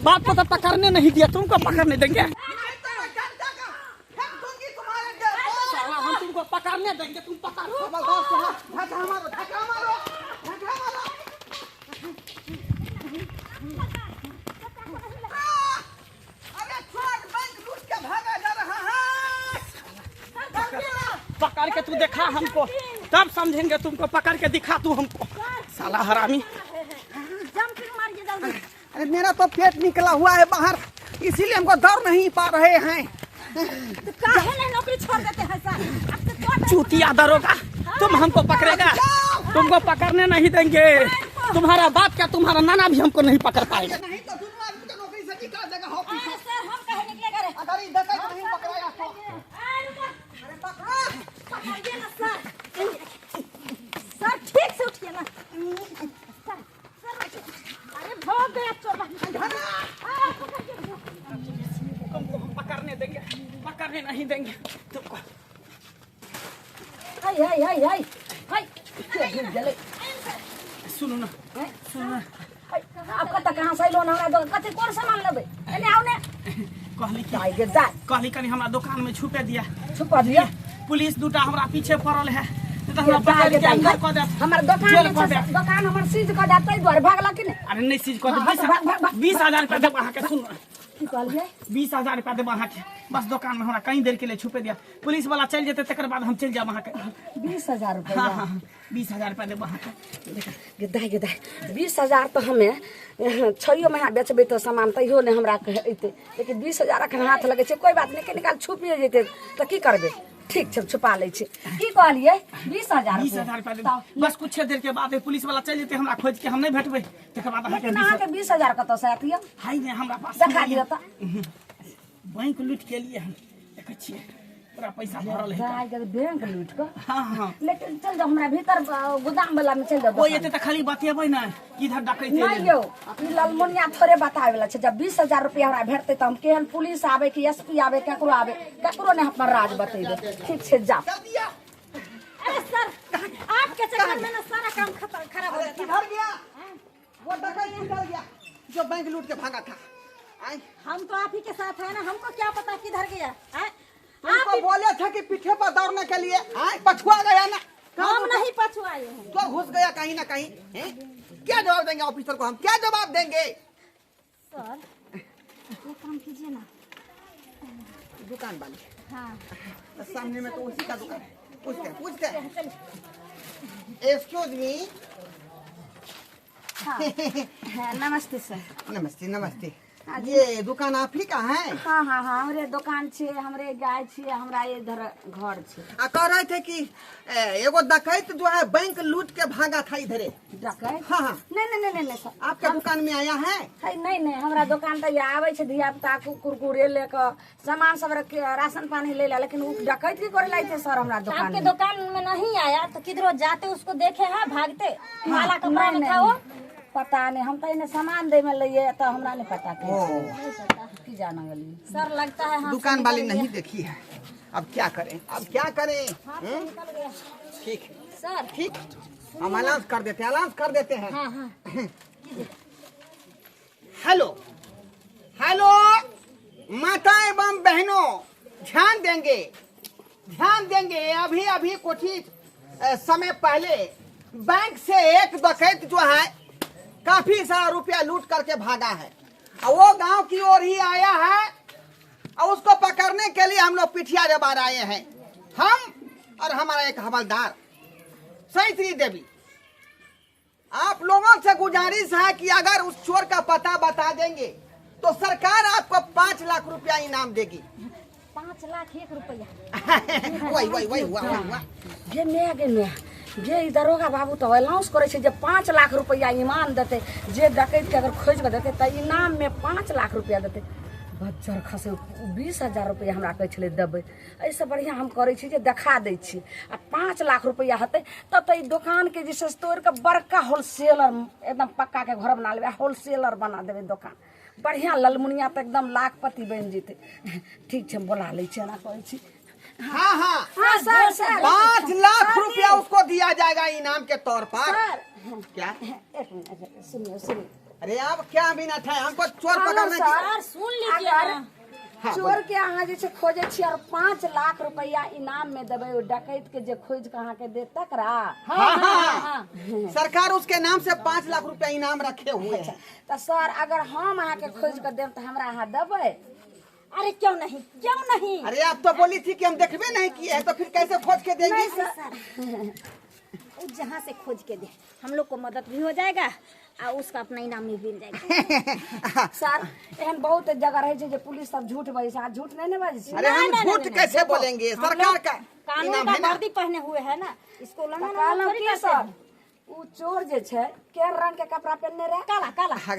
बाप को तो पकड़ने नहीं दिया, तुमको पकड़ने देंगे। फेंक दूंगी तुम्हारे देह पर। साला हम तुमको पकड़ने देंगे, तुम पकड़ो। हवलदार साहब, धक्का मारो, धक्का मारो, धक्का मारो। अरे चोर बैंक लूट के भागा जा रहा है। पकड़ के तू देखा हमको, तब समझेंगे तुमको। पकड़ के दिखा तू हमको, साला हरामी। जंपिंग मारिए जल्दी। अरे मेरा तो पेट निकला हुआ है बाहर, इसीलिए हमको दौड़ नहीं पा रहे हैं। तो काहे नहीं नौकरी छोड़ देते हैं सर? अब तो चोर चूतिया दरोगा, तुम हमको पकड़ेगा? तुमको पकड़ने नहीं देंगे। तुम्हारा बाप क्या, तुम्हारा नाना भी हमको नहीं पकड़ पाएगा। नहीं तो दोनों आदमी को नौकरी से निकाल देगा ऑफिसर। अरे सर, हम काहे निकलेगा रे? अगर इधर का नहीं पकड़ाया तो। अरे रुको, अरे पकड़ो। पकड़िए ना सर। सर ठीक से उठिए ना सर। सर उठिए। अरे भाग गया चोर। आ, पकड़िए। तुमको हम पकड़ने देंगे? पकड़ने नहीं देंगे तुमको। हाय हाय हाय हाय हाय, के गिर गेलै? सुनू ना, सुनू ना। हाय, आब कतऽ कहाँ से अइलो? हमरा दोकान कथी, कोन सामान लेबै? एने आउ ने। कहली कि दाइ गे दाइ। कहली कनी हमरा दुकान में छुपे दिया। छुपा दिया? पुलिस दूटा हमरा पीछे पड़ल है, नहीं तऽ हमरा दाइ पकड़ गे के दाइ, अंदर कऽ देत, हमर दोकान जेल जे कऽ छै, देत। दोकान हमर सीज कऽ देत, ताहि दुआरे भागलक कि नहि? अरे नहि सीज कऽ हाँ, देब। भाग, भाग, भाग। 20,000 रुपया देब अहाँके। सुन। की कहलियै? 20,000 रुपया देब अहाँके, बस दुकान में हमरा कहीं देर के लिए छुपे दिया। पुलिस वाला चलि जेतै, तकर बाद हम चलि जायब अहाँके। 20,000 रुपया? हाँ, 20,000 रुपया देब अहाँके। गे दाइ गे दाइ, 20,000 तऽ हमे छओ महीना बेचबै तऽ सामान तैयो नहि हमरा अयतै, लेकिन 20,000 एखन हाथ लगै छै। कोइ बात नहि, कनि काल छुपिए जेतै तऽ की करबै? ठीक छै, छुपा लै छी। की कहलियै, 20,000? 20,000 रुपया देब, बस कुछ देर के बाद पुलिस वाला चलि जेतै, हमरा खोज के हम नहि भेटबै, तकर बाद अहाँके। लेकिन अहाँके 20,000 कतऽसँ आयत यौ? हाय नहि, हमरा पास देखा दिअ तऽ। बैंक लूट के लिए हम देखै छियै, पूरा पैसा भरल है। दाइ गे, बैंक लूटि कऽ? हाँ। लेकिन चल जाउ हमरा भीतर, गोदाम वाला में चल जाउ। कोई एते तऽ खाली बतेबै ने कि इधर डकैत नहि यौ, ई ललमुनिया थोड़े बतावे वाला छै। जब 20,000 रुपया हमरा भेटतै तऽ हम केहन पुलिस आबै कि एसपी आबै, ककरो आबै, ककरो नहि अपन राज बतेबै। ठीक छै, जाउ। कर दिया। अरे सर, आपके चक्कर में ना सारा काम खराब हो अरे जाता है। किधर गया वो डकैत? किधर गया जो बैंक लूट के भागा था? आय? हम तो आप ही के साथ है ना, हमको क्या पता किधर गया हैं? आप तुमको ही बोले थे कि पीछे पर दौड़ने के लिए, आय पछुआ गया ना? कहाँ हम नहीं पछुआए हैं। तो घुस गया कहीं ना कहीं, हैं? क्या जवाब देंगे ऑफिसर को हम? क्या जवाब देंगे? सर, एक काम कीजिए ना। दुकान वाली? हाँ। सामने में तो उसी का दुकान है। पूछते हैं, पूछते हैं। चलिए। Excuse me. हाँ, नमस्ते सर। नमस्ते, नमस्ते। हाँ जी। ये दुकान आप ही का है? हाँ, हमरे दोकान छै, हमरे गाय छै, हमरा इधर घर छै। आ कह रहे थे कि एगो डकैत जो है बैंक लूट के भागा था इधरे। डकैत? हाँ। नहीं नहीं नहीं नहीं सर। आपके दुकान में आया है? है नहीं नहीं, हमरा दोकान तऽ आबै छै धिया पुता कुरकुरे ले कऽ, सामान सब रख के, राशन पानी ले ला, लेकिन उ डकैत की करे ला सर हमरा दोकान आपके में? दुकान में नहीं आया तो किधरो जाते उसको देखे हैं भागते? काला कपड़ा में नहीं, था वो। नहीं, पता नहीं, हम तऽ एने सामान दै में लइए तऽ हमरा नहीं पता के ओ की जाना गेलियै। सर, लगता है हाथ से दुकान वाली निकल नहीं गया। देखी है। अब क्या करें, अब क्या करें? हाथ से हम्म? निकल गया। ठीक। सर। ठीक, हम अनाउंस कर देते हैं, अनाउंस कर देते हैं। हाँ। हेलो हेलो, माता एवं बहनों, ध्यान देंगे, ध्यान देंगे। अभी अभी कुछ ही समय पहले बैंक से एक डकैत जो है काफी सारा रुपया लूट करके भागा है और वो गांव की ओर ही आया है और उसको पकड़ने के लिए हम लोग पिठिया जबार आए हैं, हम और हमारा एक हवलदार सैत्री देवी। आप लोगों से गुजारिश है कि अगर उस चोर का पता बता देंगे तो सरकार आपको 5 लाख रुपया इनाम देगी। 5 लाख 1 रुपया। वही वही वही हुआ, वही हुआ। गे my गे my गे, ई दरोगा बाबू तऽ अनाउंस करै छै जे 5 लाख रुपैआ इनाम देतै, जे डकैतके अगर खोजि कऽ देतै तऽ इनाममे 5 लाख रुपैआ देतै। बज्जर खसै, 20,000 रुपैआ हमरा कहै छलै देबै। एहिसँ बढ़िआँ हम करै छी जे देखा दै छी आ 5 लाख रुपैआ हेतै तब तऽ ई दोकानके जे छै से तोड़ि कऽ बड़का होलसेलर, एकदम पक्काके घर बना लेबै आ होलसेलर बना देबै दोकान। बढ़िआँ, ललमुनिया तऽ एकदम लाखपति बनि जेतै। ठीक छै, हम बोला लै छी, एना कहै छी। हाँ। हाँ सर, सर। 5 लाख रुपया उसको दिया जाएगा इनाम के तौर पर। सर। क्या? एक मिनट, सुनिए सुनिए। अरे अब क्या मिनट है, हमको चोर हेलो, पकड़ने की। सर। सर सुन लीजिए अगर ना। हाँ, चोर के अहाँ जे छै खोजे छी और 5 लाख रुपया इनाम में देबै ओ डकैत के जे खोज के अहाँ के देत तकरा। हाँ हाँ हाँ, सरकार उसके नाम से 5 लाख रुपया इनाम रखे हुए है। तऽ सर अगर हम अहाँ के खोज के देब तऽ हमरा अहाँ देबै? अरे क्यों नहीं, क्यों नहीं। अरे आप तो बोली थी कि हम देखबे नहीं किए हैं, तो फिर कैसे खोज के देंगे? नहीं सर, वो जहाँ से खोज के दे, हम लोग को मदद भी हो जाएगा और उसका अपना इनाम भी मिल जाएगा। सर एहन बहुत जगह रहे छै जे पुलिस सब झूठ बजै छै, अहाँ झूठ नहीं ने बजै छी? अरे हम नहीं, नहीं, झूठ नहीं, कैसे देखो, बोलेंगे, हम सरकार लोग का कानून इनाम का है ना। वर्दी पहने हुए है ना, इसको तऽ उल्लंघन हम कहलहुँ थोड़ी की करते सर हैं। उ चोर जे छै केहन रंग के कपड़ा पहनने रहे? काला काला। हाँ,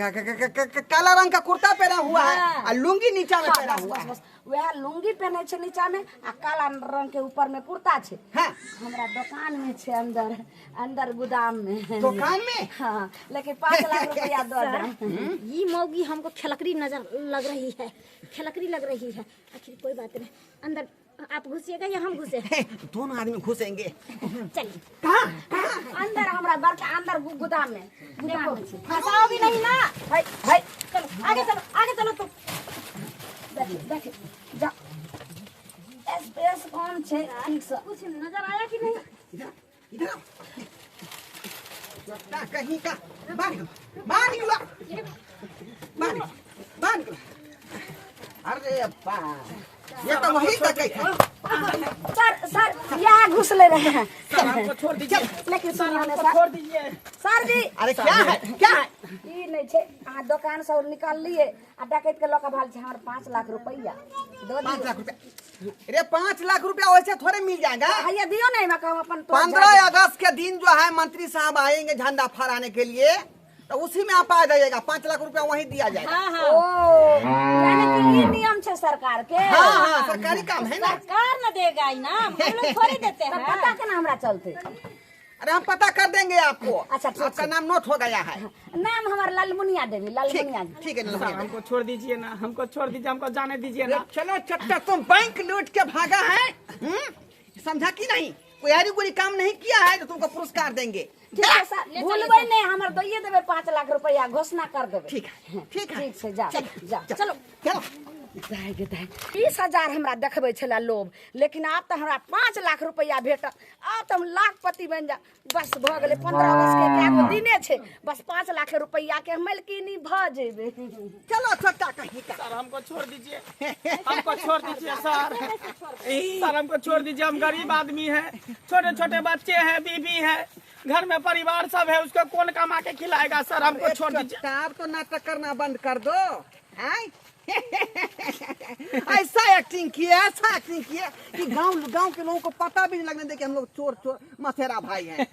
काला रंग का कुर्ता पहना हुआ है हाँ। और लुंगी नीचा में हाँ, पहना बस हुआ बस है। बस वएह लुंगी पहने छै नीचा में आ काला रंग के ऊपर में कुर्ता छै। हाँ। हमरा दुकान में छै, अंदर अंदर गोदाम में। दुकान में? हाँ, लेकिन 5 लाख रुपया दऽ देब। ये मौगी हमको खेलकरी नजर लग रही है, खेलकरी लग रही है। आखिर कोई बात नहीं, अंदर आप घुसिएगा या हम घुसे? दोनों आदमी घुसेंगे। चलिए। कहाँ कहाँ? अंदर हमरा बड़का अंदर गोदाम में, गोदाम में छै। फंसाओगी नहीं ना? है है। चलो आगे चलो, आगे चलो तुम। देखिए देखिए जा स्पेस कम छै ठीक से। कुछ नजर आया कि नहीं? इधर इधर आओ। चट्टा कहीं का बाहर निकलो, बाहर निकलो, बाहर निकलो, बाहर निकलो। अरे बा, ये तो वही डकैत है। सर सर यहाँ घुस ले रहे हैं। सर हमको छोड़ दीजिए। लेकिन सर सुनियो ने हमको सर। छोड़ दीजिए। सर जी। अरे क्या है, क्या है? ई नहीं छै, अहाँ दोकान से निकाल लिए आ डकैत के लऽ के भाग छै हमर 5 लाख रुपया दऽ 5 दियौ। लाख रुपया? अरे 5 लाख रुपया वैसे थोड़े मिल जाएगा। हैया दियौ ने, एहिमे कहब अपन तोड़ 15 अगस्त के दिन जो है मंत्री साहब आएंगे झंडा फहराने के लिए, तो उसी में आप आ जाइएगा, 5 लाख रुपया वहीं दिया जाएगा। हाँ हाँ। ओ यानी कि ई नियम छै सरकार के। हाँ हाँ, सरकारी काम है ना। सरकार न देगा इनाम, हम लोग थोड़ी देते तब हैं। पता केना हमरा चलते? अरे हम पता कर देंगे आपको। अच्छा, ठीक आपका है। नाम नोट हो गया है। नाम हमार लालमुनिया देवी, ठीक लालमुनिया। ठीक है सर लालमुनिया। हमको छोड़ दीजिए ना, हमको छोड़ दीजिए, हमको जाने दीजिए ना। चलो चट्टा, तुम बैंक लूट के भागा है, समझा कि नहीं? कोई यारी कोई काम नहीं किया है तो तुमको पुरस्कार देंगे। ठीक है सर, ले चलिए भूलबै सर। नहीं, हमर दैये देबै 5 लाख रुपया, घोषणा कर देबै। ठीक है ठीक है, ठीक छै, जा जा चलो चलो। दाइ गे दाइ, 20,000 हमरा देखबै छलै लोभ, लेकिन आब तऽ हमरा 5 लाख रुपया भेटत, आब तऽ हम लाखपति बनि जायब। बस भऽ गेलै, 15 अगस्त के कएगो दिने छै, बस 5 लाख रुपया के मालकिनी भऽ जेबै। चलो छोटा कहीं का। सर हमको छोड़ दीजिए, हमको छोड़ दीजिए सर, सर हमको छोड़ दीजिए, हम गरीब आदमी हैं, छोटे छोटे बच्चे हैं, बीवी है, घर में परिवार सब है, उसको कौन कमा के खिलाएगा? सर हमको छोड़ दीजिए। आप तो नाटक करना बंद कर दो। आय? ऐसा एक्टिंग किए, ऐसा एक्टिंग किए कि गांव गांव के लोगों को पता भी नहीं लगने दे कि हम लोग चोर चोर मसेरा भाई हैं।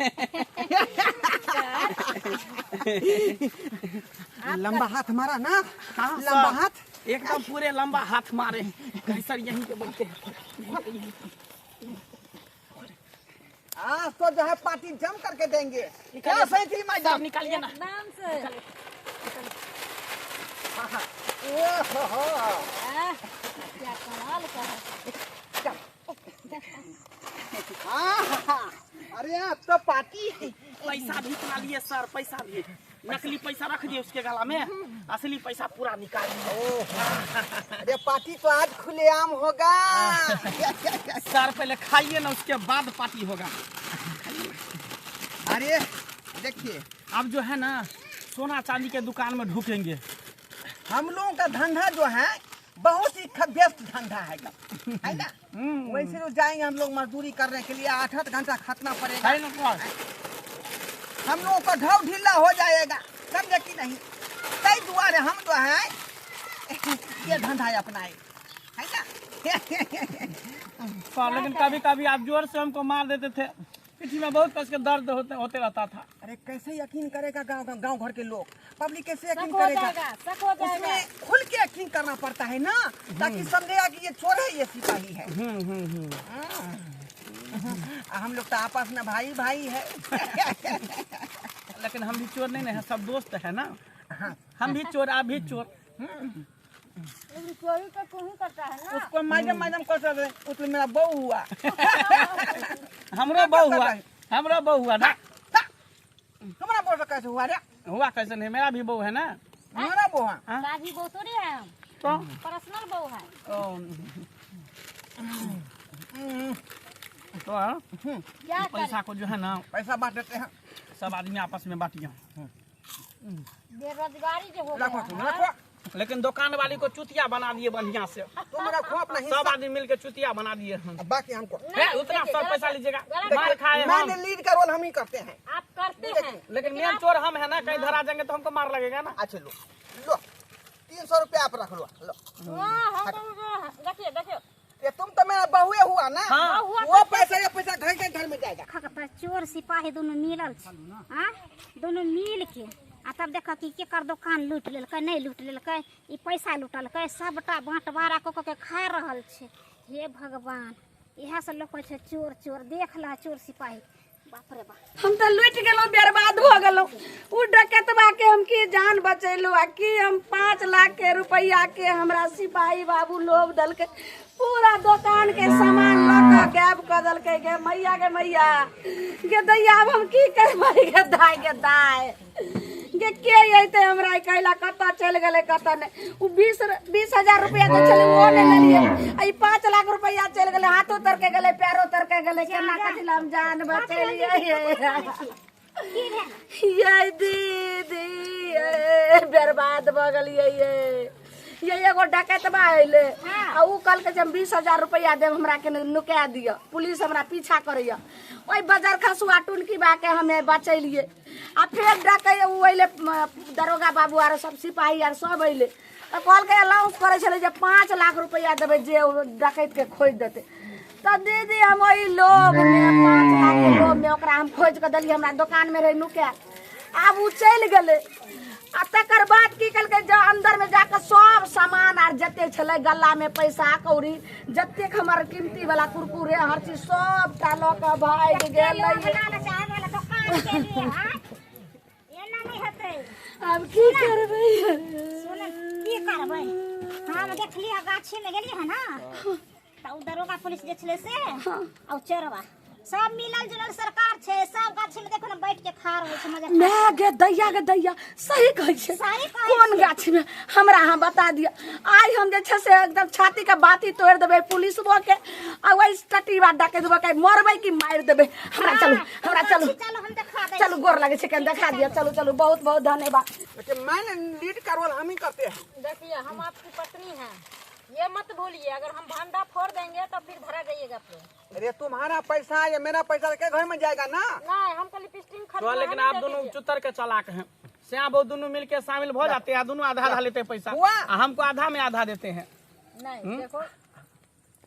लंबा हाथ मारा ना। हाँ, लंबा सर, हाथ एकदम पूरे लंबा हाथ मारे। कहीं सर यहीं पे बैठते हैं। आज तो जो है पार्टी जम करके देंगे। क्या सही थी सर मैडम? निकालिए ना। एकदम से। ओहो। आह, क्या कमाल का है। हाँ, अरे अब तो पार्टी। पैसा भी इतना लिए सर, पैसा भी नकली पैसा रख दिए उसके गला में, असली पैसा पूरा निकाल दिए। अरे पार्टी तो आज खुलेआम होगा। सर पहले खाइए ना, उसके बाद पार्टी होगा। अरे देखिए अब जो है ना सोना चांदी के दुकान में ढुकेंगे। हम लोगों का धंधा जो है बहुत ही बेस्ट धंधा है, है ना? वैसे तो जाएंगे हम लोग मजदूरी करने के लिए, 8-8 घंटा खटना पड़ेगा, है ना सर? हम लोगों का ढाव ढीला हो जाएगा, समझे कि नहीं? कई दुआरे हम जो है ये धंधा अपनाए, है ना? सर लेकिन कभी कभी आप जोर से हमको मार देते थे, पीठी में बहुत कस के दर्द होते होते रहता था। अरे कैसे यकीन करेगा गांव गांव घर के लोग, पब्लिक कैसे यकीन शक हो करेगा? जाएगा, शक हो जाएगा। उसमें खुल के यकीन करना पड़ता है ना, ताकि समझेगा कि ये चोर है ये सिपाही है। हम लोग तो आपस में भाई भाई है। लेकिन हम भी चोर नहीं है, सब दोस्त है ना। हम भी चोर, आप भी चोर। लेकिन चोरी तो तू ही करता है ना। उसको मैडम मैडम कर रहे, उसमें मेरा बहू हुआ। हमरो बहू हुआ, हमरो बहू हुआ ना। तुम्हारा बहू ऐसा कैसे हुआ रे? हुआ कैसे नहीं, मेरा भी बहू है ना। मेरा बहू है। हाँ? साझी बहू थोड़ी है हम, तो पर्सनल बहू है। ओ, तो हाँ, क्या करें? पैसा को जो है ना पैसा बांट देते हैं। सब आदमी आपस में बांटिए। बेरोजगारी जो हो रखो गया तुम है। रखो, लेकिन दुकान वाली को चुतिया बना दिए बढ़िया से। तुम रखो अपना सब हिस्सा, आदमी मिलके चुतिया बना दिए हम। अब बाकी हमको। ए, उतना देखिए, सब गलत पैसा है, लीजिएगा, गलत मार खाए हम। मैंने लीड का रोल हम ही करते हैं। आप करते हैं, लेकिन मेन चोर हम है ना, कहीं धरा जाएंगे तो हमको मार लगेगा ना। अच्छा लो लो, 300 रुपया आप रख लो लो। हाँ, हम तो देखिए देखिए ये तुम तो मेरा बहुए हुआ ना। हाँ। बहुआ वो पैसा ये पैसा घर के घर में जाएगा। खक चोर सिपाही दोनों मिलल छै। हाँ, दोनों मिल के आ तब देख कि केकर दुकान लूटि लेलकै, नहि लूटि लेलकै, ई पैसा लूटलकै, सबटा बँटवारा कऽ कऽ के खा रहल छै। हे भगवान, इएह सब लोक कहै छै चोर चोर। देख लह चोर सिपाही, बाप रे बाप। हम तऽ लुटि गेलहुँ, बर्बाद भऽ गेलहुँ। ओ डकैतबा के हम की जान बचेलहुँ आ की हम 5 लाख के रुपैआ के हमरा सिपाही बाबू लोभ देलकै, पूरा दोकान के सामान लऽ कऽ गायब कऽ देलकै। गे मैया, गे मैया, गे दैया, आब हम की करबै? गे दाय, गे दाय, गे के अयतै हमरा कैला? कतऽ चलि गेलै कतऽ नहि। ओ 20,000 रुपैआ जे छलै ओ नहि लेलियै, आ ई 5 लाख रुपैआ चलि गेलै, हाथो तरके गेलै, पैरो तरके गेलै। केना कथी लए हम जान बचेलियै ये दीदी? ये बर्बाद भऽ गेलियै। ये एगो डकैतबा अयलै आ उ कहलकै जे हम 20,000 रुपैआ देब, हमरा के नुका दिअ, पुलिस हमरा पीछा करैया। ओहि बजर खसुआ टुनकी बा के हमे बचेलियै। आ फेर डकै उ अयलै, दरोगा बाबू आर सब सिपाही आर सब अयलै तऽ कहलकै, अनाउंस करै छलै जे 5 लाख रुपैआ देबै जे ओ डकैत के खोजि देतै। तऽ दीदी, हम ओहि लोभमे, 5 लाख के लोभमे ओकरा हम खोजि कऽ देलियै, हमरा दोकानमे रहै नुकायल। आब उ चलि गेलै आ तकर बाद की केलकै जे अंदरमे जाकऽ सब सामान आर जते छलै, गल्लामे पैसा कौड़ी जतेक हमर कीमती वाला, कुरकुरे हर चीज सबटा लऽ कऽ भागि गेलै। लोभ लालच आबि गेलै दोकान के लिए, हाँ? एना नहि हेतै। आब की करबै? सुन, की करबै? हम देखलियै, गाछी में गेलियै हँ ना, तऽ ओ दरोगा पुलिस जे छलै से आ ओ चोरवा सब मिलल जुलल सरकार छै। सब गाछी में देखो ने बैठ के खा रहल छै मजा। माय गे दैया, गे दैया, सही कहै छै? सही कहै। कोन गाछी में हमरा अहाँ बता दिअ। आइ हम जे छै से एकदम छाती के बाती तोड़ि देबै पुलिसबो के आ ओहि टटीबा डकैतबो के। मरबै कि मारि देबै हमरा। चलू, हमरा चलू। चलो, हम देखा दै। चलू, गोर लगै छै, कनि देखा दिअ। चलू चलू, बहुत बहुत धन्यवाद। लेकिन मैंने लीड का रोल हम ही करते हैं। देखिए, हम आपकी पत्नी हैं, ये मत भूलिए। अगर हम भांडा फोड़ देंगे तो फिर धरा जाइएगा फिर। अरे, तुम्हारा पैसा या मेरा पैसा के घर में जाएगा ना। नहीं, हमको लिपस्टिक तो खरीदना लेकिन है। आप दोनों चुतर के चालाक हैं। श्याम बहुत दोनों मिलके शामिल हो जाते हैं, दोनों आधा आधा लेते हैं पैसा। हुआ। आ हमको आधा में आधा देते हैं। नहीं, देखो,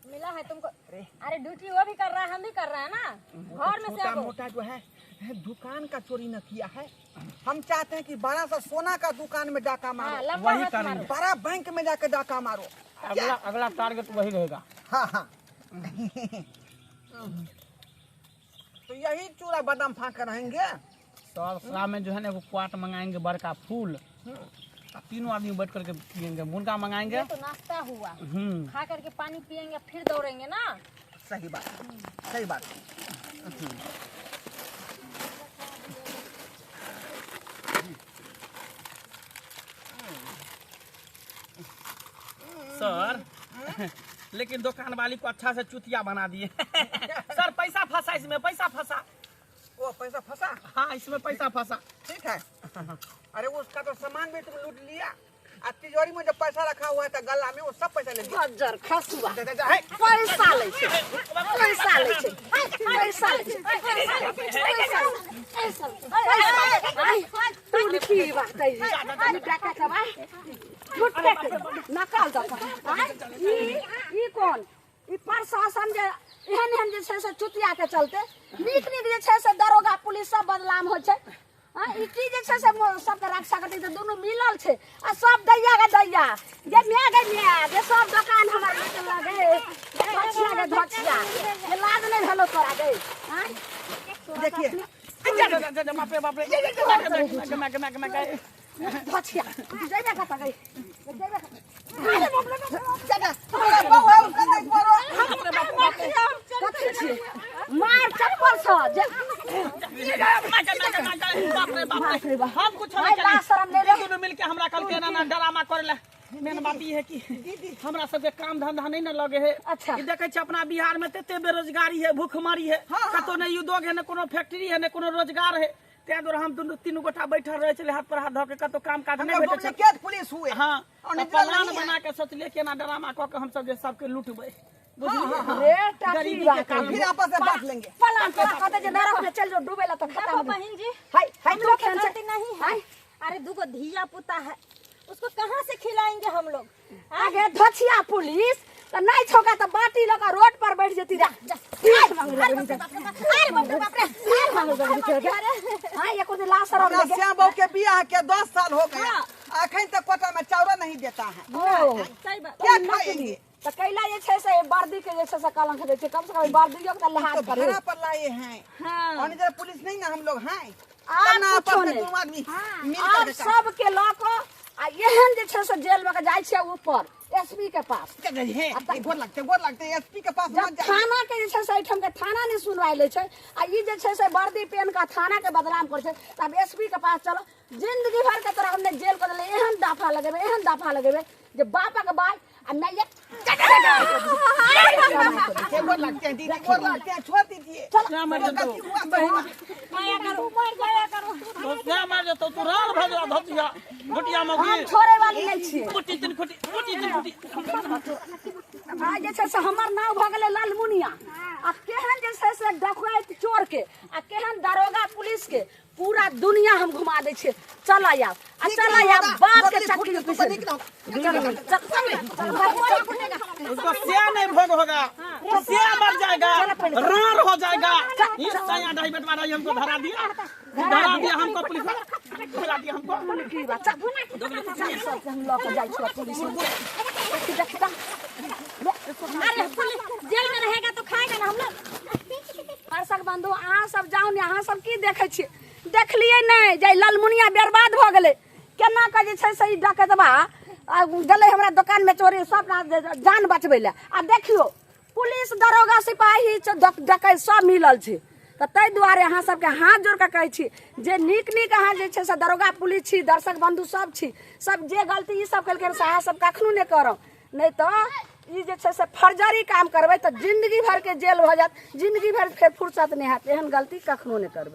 मिला है तुमको। अरे, ड्यूटी वो भी कर रहा है, हम भी कर रहे हैं ना घर में से। छोटा मोटा जो है दुकान का चोरी न किया है। हम चाहते हैं कि बड़ा सा सोना का दुकान में डाका हाँ, मारो। लंबा वही हाथ करेंगे। मारो। बड़ा बैंक में जाके डाका मारो। अगला अगला टारगेट वही रहेगा। हाँ हाँ, तो यही चूड़ा बादाम फाँक कर रहेंगे। सर, शराब में जो है ना एगो क्वाट मंगाएंगे बड़का फूल, आ तीनों आदमी बैठ करके पियेंगे, मुर्गा मंगाएंगे। ये तो नाश्ता हुआ। खा करके पानी पियेंगे, फिर दौड़ेंगे ना। सही बात, सही बात। सर, लेकिन दुकान वाली को अच्छा से चुतिया बना दिए सर। पैसा फंसा इसमें, पैसा फंसा। वो पैसा फंसा? हाँ, इसमें पैसा फंसा। ठीक है। अरे, उसका तो सामान भी तुम लूट लिया आ तिजोरी में जो पैसा रखा हुआ था गला में, वो सब पैसा ले लिया। बज्जर खसुआ। जा, जा, जा, है। पैसा लै छै, पैसा लै छै, पैसा लै छै, पैसा लै छै, पैसा लै छै। तू की बात है? ई डकैतबा झूठे के नकल दऽ कऽ, आँय? ई ई कोन ई प्रशासन जे एहन एहन जे छै से चुतिया के चलते नीक नीक जे छै से दरोगा पुलिस सब बदनाम होइ छै। हाँ, ई की जे छै से सबके रक्षा करतै तऽ दुनू मिलल छै आ सब दैया गे दैया, गे my गे my, गे सब दोकान हमर लूटल गे। धोछिया गे धोछिया, गे लाज नहि भेलो तोरा गे? आँय? देखिए। जा जा जा जा, बाप रे बाप रे, गे गे गे गे गे। धोछिया, जइबे कतऽ गे, जइबे कतऽ? अरे बाप रे बाप। जा, जा, तुम्हारा बहू है, उसका नहीं मारो। कथी छियै? मार चप्पल छ जे बाप रे बाप रे। है कि हमरा सबके काम धंधा नहीं न लगे है। अच्छा। ई देखै छी अपना बिहार में तते बेरोजगारी है, भूखमरी है, कतौ नहि उद्योग है, ने कोनो फैक्ट्री है, ने कोनो रोजगार है। ताहि दुआरे हम दुनू तीनू गोटा बैठल रहै छलियै हाथ पर हाथ धऽ के, कतौ काम काज हम नहि लोग भेटै छल। डुप्लीकेट पुलिस हुए। हाँ, और तऽ निकलल प्लान नहीं है। बना के सोचलियै केना ड्रामा कऽ के हमसब जे सबके लूटबै, बुझलियै? रे टाकी गरीबी के बात। कारण। फिर आपस में बांट लेंगे। पलान तोरा कहते जे नरक में चल जो डूबे ला, तऽ देखो खत्म। बहन जी, हाय हाय, हम तू लोग के केहन छै? गलती नहीं है। अरे दूगो धिया पुता है, उसको कहाँ से खिलाएंगे हम लोग? आगे धोछिया पुलिस तऽ नहि छौका तऽ बाटी लऽ कऽ रोड पर बैठ जेती। जा जा, भीख मांगे अरे लगबी। बाप रे बाप रे, अरे बाप रे बाप रे, भीख मांगे लगबी तोरा के। हाँ, एको दिन लाश रख हमरा देके। श्याम बहू के बियाह के 10 साल हो गया, अखन तक कोटा में चावल नहीं देता है। ओ सही बात। क्या नकली। खाएंगे? तऽ कैला जे छै से वर्दी के जे छै से कलंक दै छै, कम से कम वर्दियो के तऽ लिहाज तो करे। भाड़ा पर लाए हैं। हाँ। और इधर पुलिस नहीं ना हम लोग हैं। आब तब ना कुछो आपस में नहि। दोनों आदमी मिल आब करके काम सबके लऽ कऽ आ एहन जे छै से जेल में के जाइ छियै ऊपर एसपी के पास। कर रहे हैं। ये गोर लगते, गोर लगते, एसपी के पास जब मत जाइए। थाना के जे छै से एहिठाम के थाना नहि सुनवाई लै छै आ ई जे छै से वर्दी पेन के थाना के बदनाम करै छै, तब एसपी के पास चलो। जिंदगी भर के तोरा हमने जेल कर देले, एहन दफा लगेबै, एहन दफा लगेबै जे बापक बाल आ नहि। ये गोर लगते हैं दीदी, गोर लगते हैं, छोड़ दीजिए। क्या मर जो जेतौ? गलती हुआ सो हुआ। माया करो, माया करो। क्या मर जेतौ तू? राल भऽ जेतौ धोतिया घुटिया हम मौगी। छोड़े वाली नहि छियै। कुटी तीन कुटी, कुटी तीन कुटी। आ जे छै से हमर नाम भऽ गेलै लालमुनिया, आ केहन जे छै से डकैत चोर के आ केहन दरोगा पुलिस के पूरा दुनिया हम घुमा दै छियै। चल आब आ ठीक चल है, आब दादा, बाप के बदली फूट चक्की के तू पीछे। निकलो। चल चल चल भाई, चल। उसको सिया नहीं भोग होगा, सिया मर जाएगा, रार हो जाएगा। ये सया ढाई बेटवा रही, हमको धरा दिया, धरा दिया हमको, पुलिस धरा दिया हमको। की बात, चल चल, सब हम लऽ कऽ जाइ छियै पुलिस में। देखी देखी तऽ। अरे पुलिस जेल में रहेगा तो खाएगा ना हम लोग। दर्शक बंधु, अहाँ सब जाउ ने, अहाँ सब की देखै छियै? देखलियै नहि जे ललमुनिया बर्बाद भऽ गेलै केना कऽ? जे छै से ई डकैतबा आ गेलै हमरा दोकानमे चोरी, सब जान बचबै लए, आ देखियौ पुलिस दरोगा सिपाही डकैत सब मिलल छै। तऽ ताहि दुआरे अहाँ सबके हाथ जोड़ कऽ कहै छी जे नीक नीक अहाँ जे छै से दरोगा पुलिस छी, दर्शक बंधु सब छी, सब जे गलती ई सब केलकै से अहाँ सब कखनो नहि करब, नहि तऽ ई जे छै से फर्जरी काम करबै तऽ जिंदगी भरके जेल भऽ जायत, जिंदगी भरि फेर फुर्सत नहि हैत। एहन गलती कखनो नहि करबै।